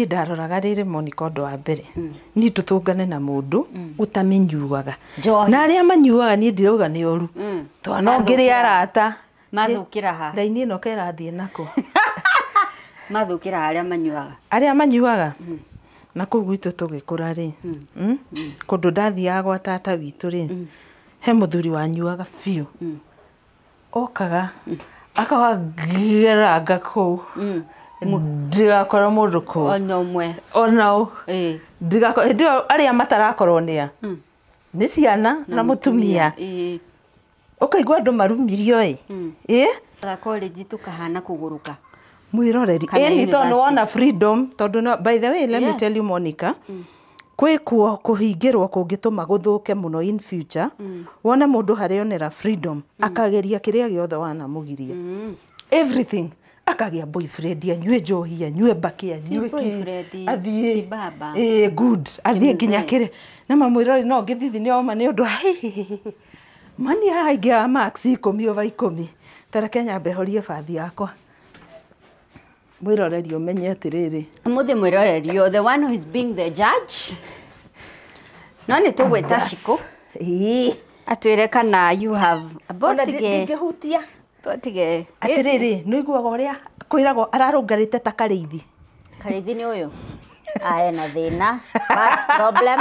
Niĩ ndaroraga rĩrĩ, Monica, ũndũ wa mbere niĩ tũtũngane na mũndũ ũtamĩnyuaga. Njohi. Na arĩa manyuaga, niĩ ndirauga nĩ ũru, tondũ no ngĩrĩ arata. Mathũkĩra ha? Raini ĩno kerathiĩ nako. Mathũkĩra arĩa manyuaga. Arĩa manyuaga na kũu gwitũ tũgĩkũra rĩ, kũndũ ndathiaga gwa tata witũ rĩ, he mũthuri wanyuaga biũ, okaga akawageranga kũu, ndigakora mũndũ kũu. Ona ũmwe. Ona ũ. Ndigakora hĩndĩ ĩyo arĩa matarakorwo nĩa nĩ ciana na mũtumia. Ũkaigua andũ marumirio ĩ ĩ. Ga college tũkahana kũgũrũka. Mwĩroreri. Kana Ĩni tondũ university. Wona freedom tondũ no, by the way, let me tell you, Monica, kwĩ kuo kũhingĩrwo kũngĩtũma gũthũke mũno in future. Wone mũndũ harĩonera freedom, akageria kĩrĩa gĩothe wanamũgiria, everything, akagĩa boyfriend, anyue njohi, anyue mbakĩ, anyue kĩ, boyfriend, athiĩ ti baba. Ĩ good, athiĩ nginya Kĩmũzee. kĩrĩ na mamwĩrori no ngĩthithi nĩ oma nĩ ũndũ mani haha ingĩaga marks 10/10. Tareke nyambe horie bathi yakwa, mwĩroreri, ũmenye atĩrĩrĩ. Ũmũthĩ mwĩroreri, you're the one who is being the judge, no nĩ tũgwĩta Shiko Ĩĩ. atwĩre kana you have Ona tige ndingĩhutia. Tige. Atĩrĩrĩ, nĩ ũiguaga ũrĩa kwĩragwo ararũngarĩte ta karĩithi. Karĩithi nĩ ũyũ ena thĩna, first problem.